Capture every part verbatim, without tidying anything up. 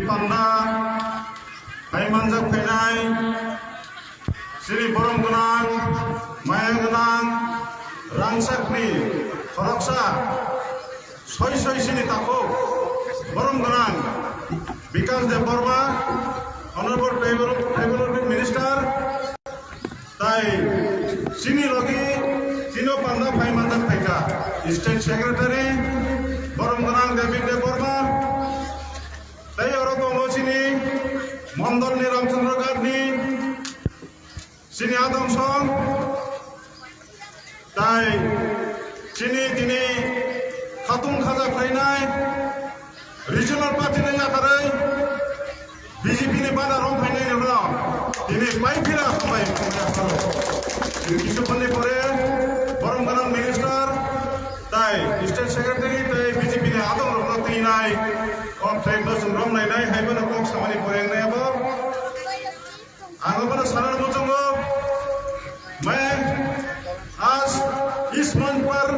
Panda phai manjak phainai chini borom gwnang, maya gwnang, rangchakni khoroksa soi soi chini takhuk borom gwnang Bikash Debbarma, Honorable Tribal, Tribal Welfare Minister, tai chini logi chino panda phai manjak phaikha State Secretary borom gwnang David Debbarma, tai oro tongo chini Mondolni Ramchandra Ghatni chini Adam Song, tai chini tini khatung khaja khlainai regional party ni yakarwi B J P ni bana rom phainai rok tini pai phira hambai. Kisu phonni pore borom gwnang minister tai state secretary tai B J P ni adong rok tinai o flag no sung rom nainai hai bono kok samani pore nai abo. Ang bono sana muchungo, मैं आज इस मंच पर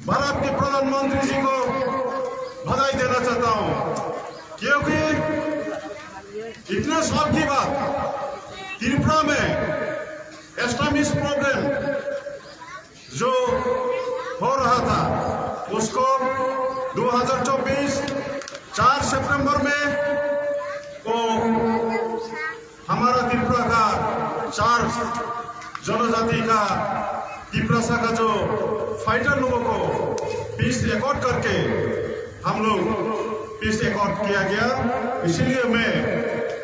भारत के प्रधानमंत्री जी को बधाई देना चाहता हूँ, क्योंकि इतने साल की बाद त्रिपुरा में एस्टामिस प्रॉब्लम जो हो रहा था, उसको दो हज़ार चौबीस चार सितंबर में वो हमारा त्रिपुरा का चार जनजाति का तिपरासा का जो फाइटर लोगों को पीस एकॉर्ड करके हम लोग पीस एकॉर्ड किया गया। इसीलिए मैं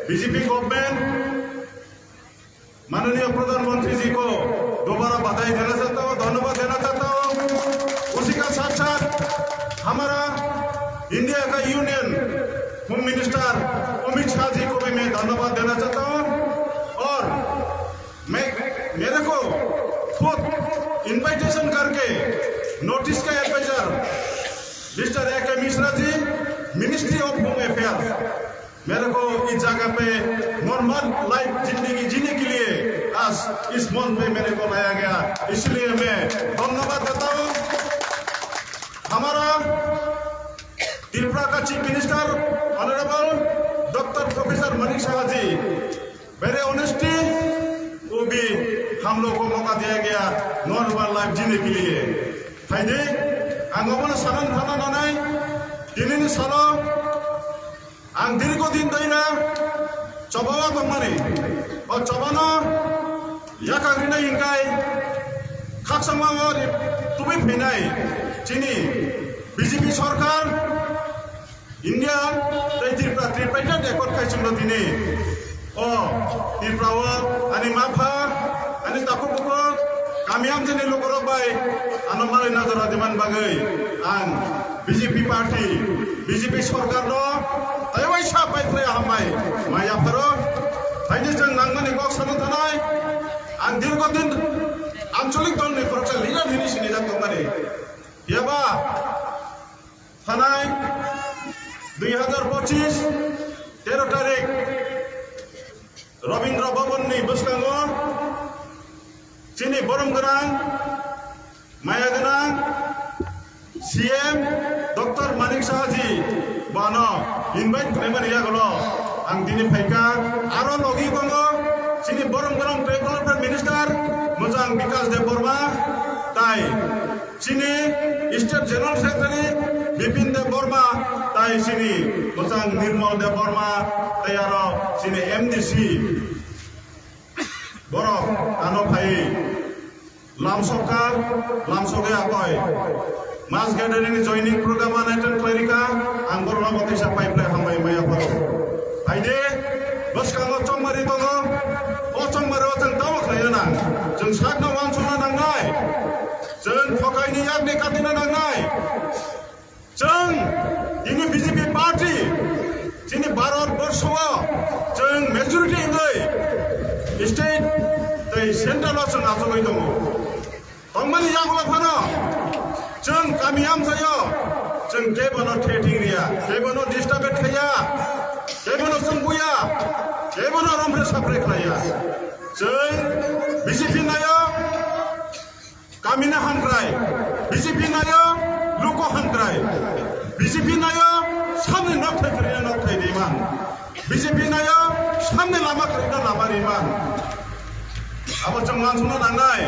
बीजेपी गवर्नमेंट माननीय प्रधानमंत्री जी को दोबारा बधाई देना चाहता हूँ, धन्यवाद देना चाहता हूँ। उसी का साथ साथ हमारा इंडिया का यूनियन होम मिनिस्टर अमित शाह जी को भी मैं धन्यवाद देना चाहता हूँ। और मैं, मेरे को खुद इनविटेशन करके नॉर्थ ईस्ट का एडवाइजर मिस्टर ए के मिश्रा ji, ministry of home affairs, मेरे को इस जगह पे नॉर्मल लाइफ जिंदगी जीने के लिए आज इस मंच पे मेरे को लाया गया, इसलिए मैं धन्यवाद देता हूँ। हमारा त्रिपुरा का chief minister honourable doctor professor Manik Saha ji, मेरे ऑनेस्टी को भी हम लोग को मौका दिया गया नॉर्मल लाइफ जीने के लिए। Phaidi, ang obono sanan thana nanai, tinini salo ang dirgo din daina chobawa tongmani, o chobano yakagrinai hinkai khakchangma o tubui phainai chini B J P sorkar, India tei Tripura, Tripartite Accord khai chwngno tini. O Tripura o ani mapha, ani takhuk bukhuk, kami amchaini lukurok bai ano malai najora diman bagwi ang B J P party, B J P sorkarno taiwaisa pai phlai hambai maya pharo. Haini chwng nangmani kok sana thanai, ang dirgo din ancholik dolni khoroksa leader hini sinijak tongmani. Phiya ba, thanai dui hazar pochis tero tarik Rabindra Bhavan ni bwskango chini borom gwnang, maya gwnang C M Doctor Manik Saha ji bono invite khlaimani yagulo ang tini phaikha. Aro logi tongo chini borom gwnang Tribal Welfare Minister mwchang Bikash Debbarma tai chini State General Secretary Bipin Debbarma, tai chini mwchang Nirmal Debbarma, tai aro chini M D C borok ano phai lamsokha, lamsogwi akoi mass gathering joining program ano attend khlairikha, ang borokno bo teisa pipeline hambai maya pharo. Phaidi, bwskango chongmari tongo, o chongmari o chwng tamo khlaina nang, chwng sakno uansukna nangnai. Chwng phokaini yakni katina nangnai. Chwng tini B J P party chini Bharat borsho o chwng majority wngwi state tei central o chwng achugwi tongo. Tongmani yagulo phano chwng kami amchaio chwng kebono threatening riya, kebono disturb khaiya, kebono chwngbuya, kebono romphre sapre khlaiya. Chwng B J P naio, kamina hamkrai, B J P naio, luko hamkrai, B J P naio, samni nok thai khriya nok B J P nayo samni lama kwrwino lama rimang. Abo chwng wansukna nangnai.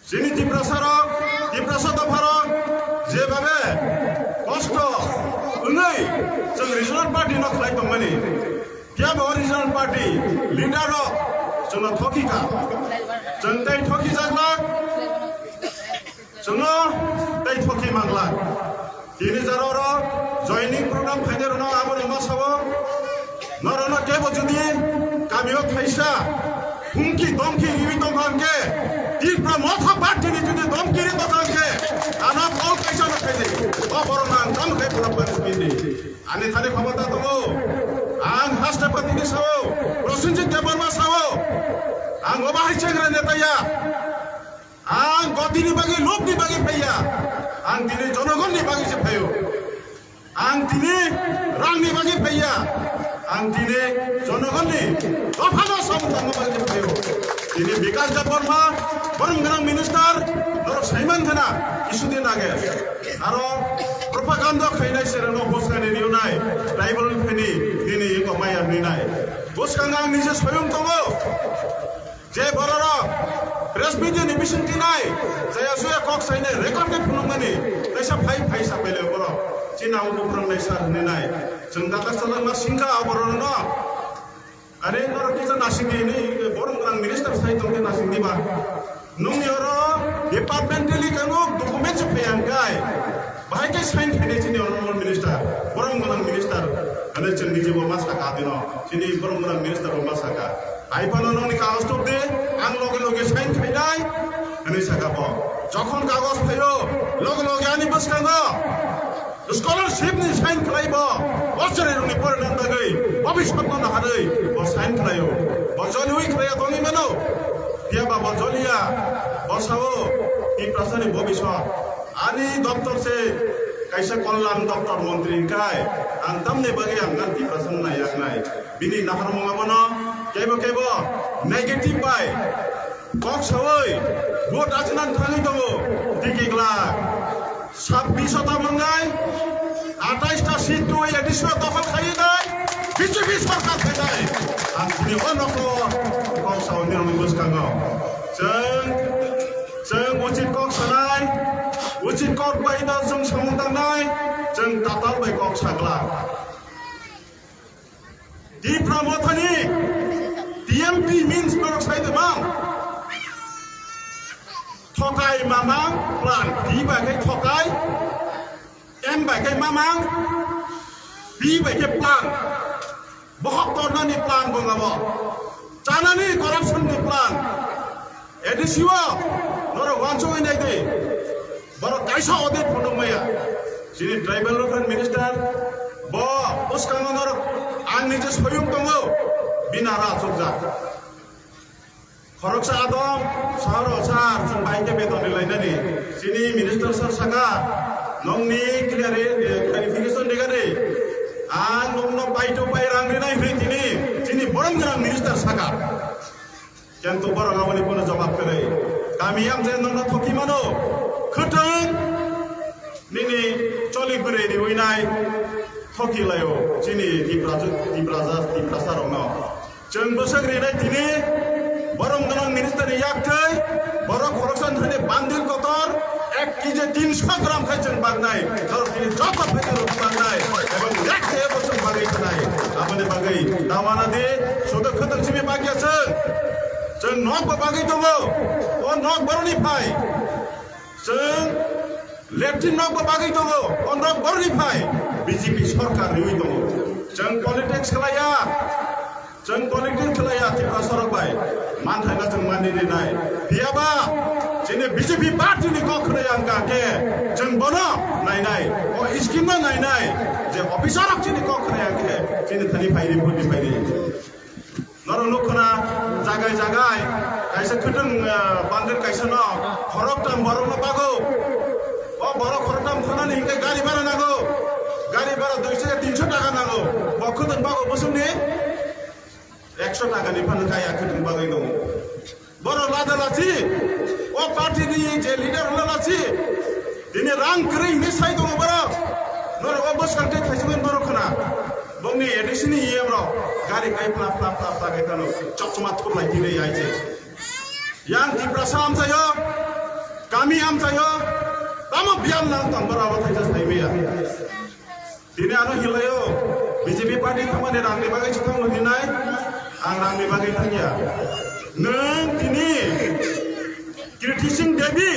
Chini Tiprasa rok, Tiprasa dopha rok, jebabe kosto wngwi chwng regional party no khlai tongmani. Phiya bo regional party leader rok chwngno thokika. Chwng tei thokijaklak, chwngno tei thoki manglak. Tini jora oro joining program khainai rwno abo rwma sao. Norokno kebo jodi kamio thaisa humki domki riwi tongkha hwnkhe, Tipra Motha Party ni jodi domki ri tongkha hwnkhe, ano call kaisa no khaidi. O borok no ang tamo khai pura punishment di. Ani thani khobor da tongo. Ang haste patini sao, Prosenjit Debbarma sao. Ang obo hai chengra neta ya. Ang gotini bagwi, lobni bagwi phaiya. Ang tini jonogonni bagwi se phaio. Ang tini rangni bagwi phaiya. Ang tini jonogonni dophano samung tangma bagwi se phaio. Tini Bikash Debbarma, borom gwnang minister, norok saiman khana, kisudin age. Aro propaganda khainai sereno bwskangni riwnai, tribal pheni, nini eko maya hwnwi nai. Bwskango ang nije soyung tongo. Je bororok press media ni bising tinai, jaya suya kok sainai, record khe phunukmani, kaisa phai phai sapailai borok. Chini abo buphrangnai sir hwnwi nai. Chwng data chalangma singkha abo bororokno. Are norok kisa nasingdi ni, borom gwnang minister sai tongkhe nasingdi ba. Nungni oro departmentally kanu document se phai ang kai. Bahai khe sign khainai chini honorable minister, borom gwnang minister, hwnwi chwng nije bo ma saka dino, chini borom gwnang minister bo ma saka. Hai phano nokni kagoj tubdi, ang loge loge sign khainai, hwnwi saka bo. Jokhon kagoj phaio, loge loge ani bwskango scholarship ni sign khlai bo, o chwrairokni porinani bagwi, bobiswtno naharwi bo sign khlaio. Bo joliui khlaiya tongwi mano, phiya ba bo joliya, bo sao Tiprasani bobiswt. Ani doptor se kaisa kollam doptor montri hwnkhe, ang tamni bagwi ang gan Tiprasa wng nai yak nai. Bini naharmung abono kebo kebo negative bai kok sawi vote achina thangwi tongo. Tiki glak sabbish ta mwngnai, atais ta seat twi A D C o dokhol khaiwi nai, B J P sorkar khainai. Ang tini o nokho kok sawi nirokni bwskango. Chwng Chwng uchit kok sanai, uchit kok bai no chwng samung tangnai, chwng tatal bai kok sagla. Tipra Mothani T M P means borok sai de mang. Thokai mamang plan, T bai khe thokai, M bai khe mamang, P bai khe plan. Bohok tornani plan bo abo. Chanani corruption ni plan. A D C o norok wansugwi nai di. Borok kaisa audit phunuk maya. Chini tribal welfare minister bo bwskango norok ang nije soyung tongo. Bini aro achukjak. Khoroksa adom, sahoro sar, chwng bai khe beton rilainani. Chini minister sir saka, nokni clear, clarification rigani. Ang nokno pai to pai rang rinai hwnwi tini, chini borom gwnang minister saka. Kintu borok aboni kono jawab kwrwi. Kami amchai nokno thoki mano. Khwtwng nini choli kwrwi riwi nai thoki laio. Chini Tiprasa, Tiprasa, Tiprasa rokno. Chwng bwswk rinai tini borom gwnang minister ni yak twi borok khoroksa ni thani bandil kotor ek kg tinsho gram khai chwng baknai, khorok tini joto phaidi rok baknai, ebong yak twi ebo chwng bagwi khnai. Aboni bagwi tawana di, sodo khwtwng simi bakya chwng, chwng nok bo bagwi tongo, o nok boroni phai. Chwng latrine nok bo bagwi tongo, o nok borni phai B J P sorkar riwi tongo. Chwng politics khlaiya, chwng politics khlaiya Tiprasa rok bai. Manthaino chwng mani rinai. Phiyaba chini B J P party ni kok khnai ang ka khe chwng bono nainai, o scheme no nainai, je officer rok chini kok khnai ang khe chini thani phai ri, bhuti phai ri. Norok nukho na, jagai jagai kaisa khwtwng, eh, bandit kaisa no khoroktham borok no bago. O borok khoroktham thanani hinkhe gari bhara nango. Gari bhara dui saka tinsho taka nango. Bo khwtwng bago bosongni eksho taka ni phano kaya khwtwng bagwi nango. Borok lada lachi, o party ni je leader hwnna lachi, tini rang kwrwi hinwi sai tongo borok. Norok o bwskang tei khaisingwi norok khna. Bo sini E M rok gari kai pla pla pla pla kai tano chokchoma thurlai tini ai se. Yang Tiprasa amchaio, kami amchaio, tamo bial nang tang bara abo thaisa sai maya. Tini ano hilaio, B J P party thamani rangni bagwi chithang hinai, ang rangni bagwi thangya. Nwng tini Kriti Singh Devi,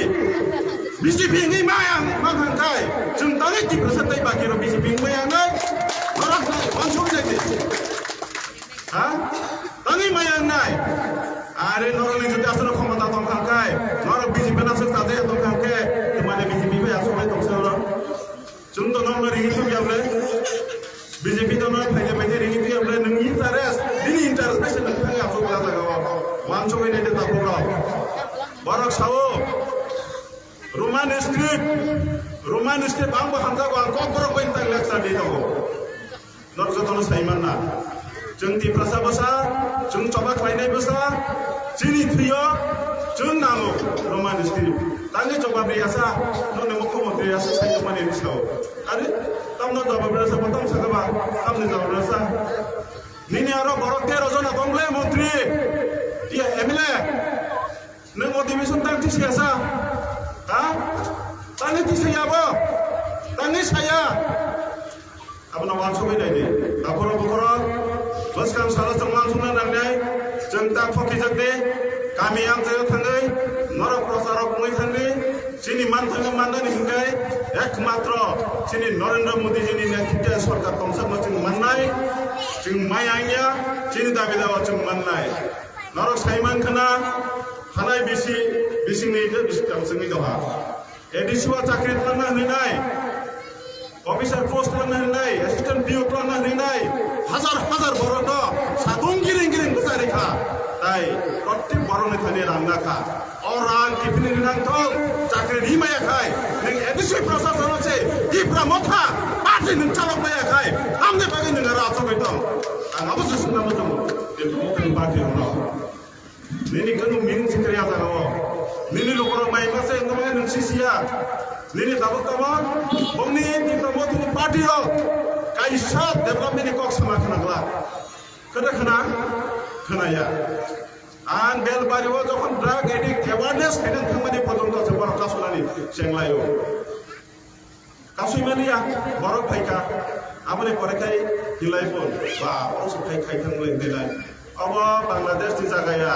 B J P ni maya ma thangkai, chwng tangwi Tiprasa tei bakirok B J P ni maya nai, norok wansuk jai di. Ha? Tangwi maya nai. Are norok ni jodi aswk khomota tong thangkai, norok B J P na swk sajaya tong thangkhe, tumani B J P bai aswk lai tong se oro. Chwng to norok ringi thung ya ble. B J P to norok phaile phaile ringi thung ya ble, nwng interest, bini interest bai se nwng thang ya aswk la jaga o. Wansugwi nai de takhuk rok. Borok sao, Roman script, Roman script ang bo hamjago, ang kok borok bai tak lecture di tongo. Norok jotono sai manna. Chwng Tiprasa bwsa, chwng choba khlainai bwsa, chini thwio chwng nango Roman script. Tangwi choba riyasa, nokni mukho mantri riyasa sai tongmani hinwi sao. Are, tamno choba riyasa, bo tam sakha ba, tamni choba riyasa. Nini aro borok tero jona tong le montri, iya M L A. Nwng motivation tang tisi asa? Ha? Tangwi tisi ya bo? Tangwi saya? Abono wansugwi nai di. Takhoro bukhoro bwskang salo chwng wansukna nangnai. Chwng ta phokijak di. Kami amchaio thangwi, norok procharok wngwi thangwi, chini manthokno mandani hwnkhe ekmatro chini Narendra Modi jini netrite sorkar tongthokno chwng mannai. Chwng maya wngya, chini dabi dawa chwng mannai. Norok sai mankha na, hanai bisi, bisingni tei bisi tang singni doha. A D C o chakri tangna hinwi nai, officer post tangna hinwi nai, assistant P O tangna hinwi nai, hajar hajar borokno satung giring giring bwchari kha. Tai prottek borokni thani rang na kha. O rang kiphilwi rinang thok, chakri ri maya khai, nwng A D C procharno se, Tipra Motha party nwng chalok maya khai, hamni bagwi nwng aro achugwi tong. Ang abo se swngna muchungo, Tipra Motha ni party rokno. Nini kunu meaning se kwrwi ah jaga o. Nini lukurok mai ma se wngkha manya nwng sisiya. Nini tabuk tabuk bongni Tipra Motha ni party rok kaisa development ni kok sama khna glak. Khna khna? Khna ya. Ang Belbari o jokhon drug addict awareness khaina thangmani porjonto se borok kasulani chenglai o. Kasui maliya, borok phaikha, aboni pore khai hilai bo, ba, oro se khai, khai thang le hinai. Obo Bangladesh ni jaga ya,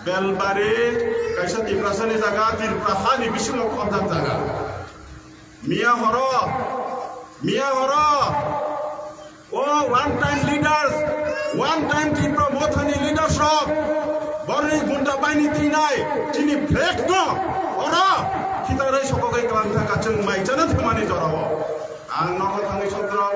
Belbari, kaisa Tiprasa ni jaga, Tripura ha ni bisingo khonjak jaga. Miya horo, miya horo, o one time leaders, one time Tipra Motha ni leaders rok, borni gunda baini tinai, chini flag no, oro, khitaroi sokogoi kalang thaka chwng mai chana thumani jorao. Ang nogo thangwi sokro,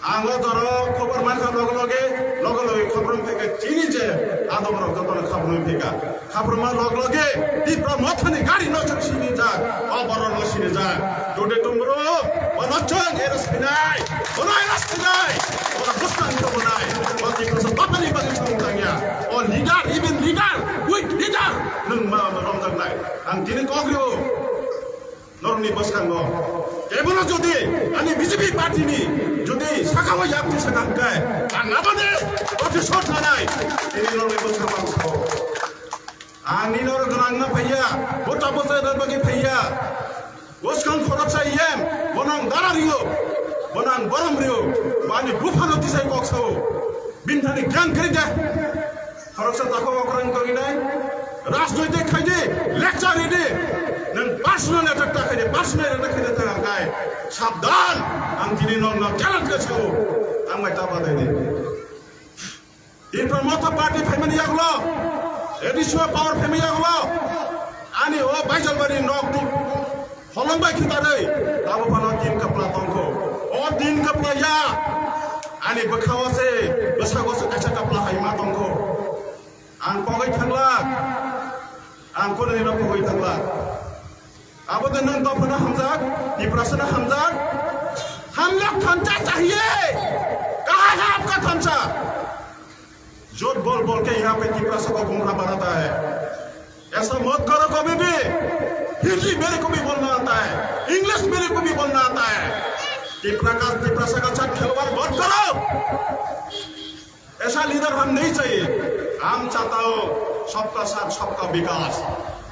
ang o joro khobor mankha loge loge, loge loge khobor wng phaikha chini je adom rok jotono khabor wng phaikha. Khabor ma log loge Tipra Mothani gari no chwng sini jak, o borok no sini jak. Today tomorrow, bono chwng arrest khainai, bono arrest khainai, bono bwskang to bonai, o Tipra sa bapani bagwi chwng tangya. O leader, even leader, weak leader, nwng ma romjaknai. Ang tini kok rio. Norokni bwskango kebono jodi ani B J P party ni jodi sakao yapri sakha hwnkhe ang aboni protishod lanai. Tini norokni bwskango ang sao. Ang nini oro gwnang wngna phaiya, bota bota wngna bagwi phaiya. Bwskang khoroksa yem, bono ang dara rio, bono ang borom rio, bo ani buphano tisai kok sao. Bini thani gyan kwrwi de. Khoroksa takhuk okrang tongwi nai. Rajnoitik khai di, lecture ridi. Nwng personal attack ta khai di, personal attack khai di ta kai. Sabdan, ang tini nokno challenge khe sao. Ang bai ta badai di. Tipra Motha party phaimani yagulo, A D C o power phaimani yagulo, ani o Baijalbari nok tu holong bai khitarwi, abo phano tin kapla tongkho. O tin kapla ya, ani bwkhao se, bwsago se kaisa kapla hai ma tongkho. Ang pogwi thanglak, ang kunui no pogwi thanglak. Abo de nwng dophano hamjak, Tiprasano hamjak, हम लोग तमाचा चाहिए, कहाँ है आपका तमाचा? झूठ बोल बोल के यहाँ पे तिपरासा को गुमराह बनाता है। ऐसा मत करो कभी भी। हिंदी मेरे को भी बोलना आता है, इंग्लिश मेरे को भी बोलना आता है। तिपरा का, तिपरासा का साथ खिलवाड़ मत करो। ऐसा लीडर हम नहीं चाहिए। हम चाहता हो सबका साथ सबका विकास।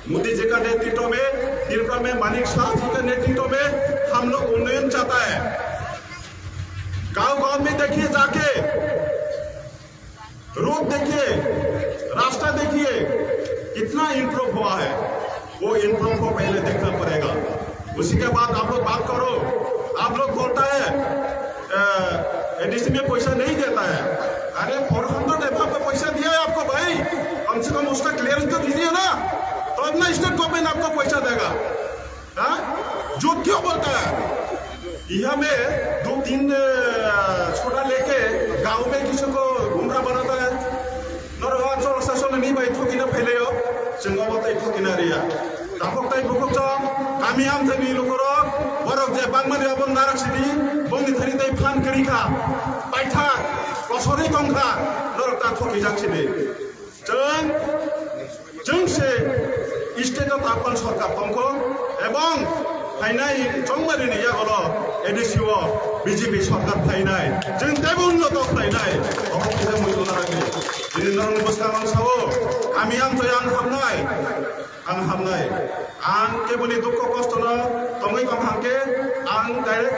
मोदी जी का नेतृत्व में, त्रिपुरा में मानिक शाह जी के नेतृत्व में हम लोग उन्नयन चाहता है। गांव गांव में देखिए जाके, रोड देखिए, रास्ता देखिए, कितना इम्प्रूव हुआ है। वो इम्प्रूव को पहले देखना पड़ेगा। उसी के बाद आप लोग बात करो। आप लोग बोलता है, एडीसी में पैसा नहीं देता है। अरे, फोर हंड्रेड एफ में पैसा दिया है आपको भाई, कम से कम उसका क्लियरेंस तो दीजिए ना, तो अपना स्टेट गवर्नमेंट आपको पैसा देगा। हाँ? झूठ क्यों बोलता है? यहाँ में दो तीन, अ, छोटा लेके गांव में किसी को गुमराह बनाता है। Norok o chwng sasonani bai thokina phailaio, chwng obo tei thokina riya. Takhuk tei bukhuk chwng kami amchaini lukurok, borok je bangmani abo narak sidi, bongni thani tei phan kwrwi kha, paithak, kosorwi tong kha, norok ta thokijak sidi. Chwng, chwng se state o tabukni sorkar tongkho, ebong phainai chongmarini yagulo A D C o B J P sorkar phainai, chwng teibo unnoto khlainai, obo khe mui tongna nangni. Tini norokni bwskango ang sao, kami amchoi ang hamnai, ang hamnai. Ang keboni dukho kostono tongwi tong hangkhe ang direct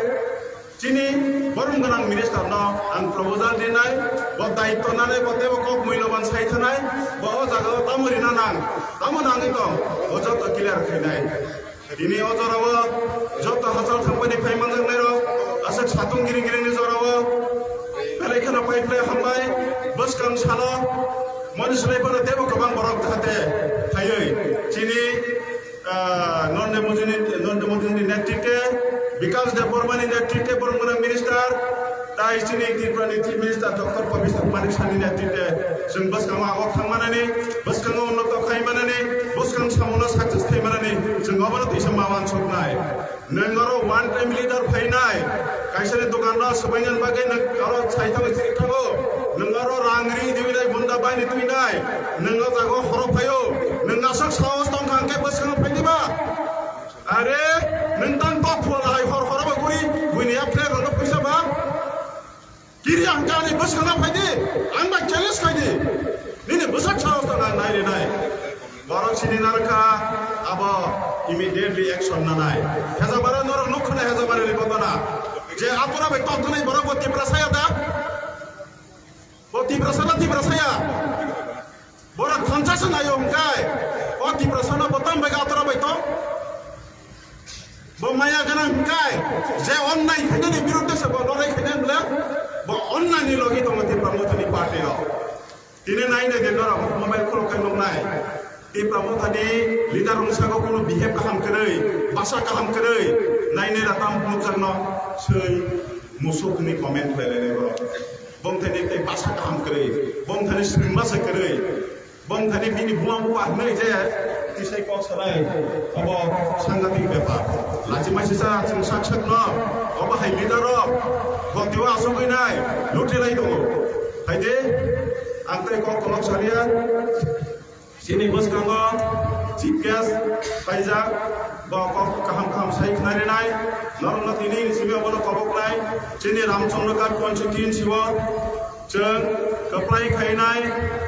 chini borom gwnang minister no ang proposal rinai, bo daitto nanai, bo teibo kok muiloban sai thanai, bo o jaga o tamo rina nang, tamo nangwi tong, o joto clear khainai. Tini o jorao joto hachal thangmani phai manjaknairok, aswk satung giring giringni jorao belai kheno pai phlai hambai, bwskang salo moni swlai phano teibo kwbang borok jahate phaiwi chini, ah, Narendra Modi ni, Narendra Modi ni netritwe, Bikash Debbarma ni netritwe, borok gwnang minister, Tai chini Tripura ni Chief Minister Doctor Professor Manik Saha ni netritwe chwng bwskango agok thang manani, bwskango unnoto khai manani, bwskang samungno success khai manani chwng obono twisa ma uansuknai. Nwng oro one time leader phainai, kaisa ni dokan no swbainani bagwi nwng oro sai thango chiri thango, nwng oro rang ri diwi nai bunda baini twi nai, nwng o jaga o horo phaio, nwng aswk sahos tong kha hwnkhe bwskango phai diba? Are, nwng tang tok phuala hai hor horo ba guri, buini ya flag rwno phaisa ba? Kiri ang kani bwskango phai di, ang bai challenge khai di. Nini bwsak sahos tong ang nai rinai. Borok sini narwkha, abo immediately action nanai. Hezabara norok nuk khna Hezabara ni bodona. Je apura bai tok thani borok bo Tiprasa ya da? Bo Tiprasa na Tiprasa ya? Borok thansa se naio hwnkhe, o Tiprasano bo tamo bai atora bai tong? Bo maya gwnang hwnkhe, je onnai khainani birudde se bo lorai khainani bwle, bo onnani logi tongo Tipra Mothani party rok. Tini nai nai de norok mobile khulok khai nuknai. Tipra Mothani leader rok saka kunu behave kaham kwrwi, basa kaham kwrwi, nai nai da tam nukjakno swi musuk hwnwi comment khlai lainai borok. Bongthani tei basa kaham kwrwi, bongthani swrwngma se kwrwi, bongthani bini buma buba hwnwi je tisai kok sanai, abo sangatik bepar. Lachimaisisa chwng sak sakno, obo hai leader rok, gotio asugwi nai, luti lai tongo. Haide, ang tei kok kolok salia. Chini bwskango chief guest paijak, bo kok kaham kaham sai khna rinai. Norokno tini simi obono koboknai. Chini Ramchandra Ghat constituency o chwng kwplai khainai,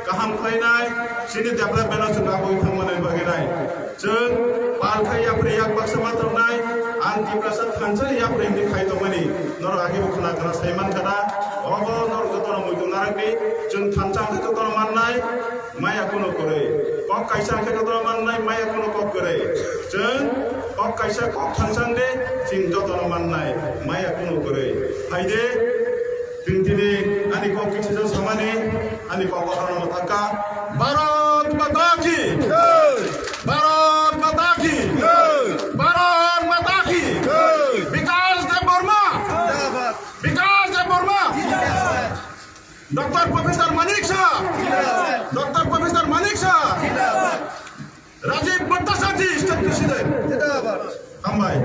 kaham khlainai, chini development o chwng agoi thangmani bagwi nai. Chwng pal khai yapri yak baksa ma tongnai, ang Tiprasa thansa yapri hwnwi khai tongmani. Norok age bo khna khna sai man khna. Obo norok jotono muitu narakdi, chwng thansa hwnkhe jotono mannai. Maya kunu kwrwi. Kok kaisa khe jotono mannai, maya kunu kok kwrwi. Chwng kok kaisa kok thansa de, chwng jotono mannai, maya kunu kwrwi. Haide, chwng tini ani kok kichijak samani, ani kok o hano thangkha. Bharat Mata ki! Bharat Mata ki! Bharat Mata ki! Bikash Debbarma! Bikash Debbarma! Doctor Professor Manik Saha! Doctor Professor Manik Saha! Rajiv Bhattacharjee, State President! Hambai.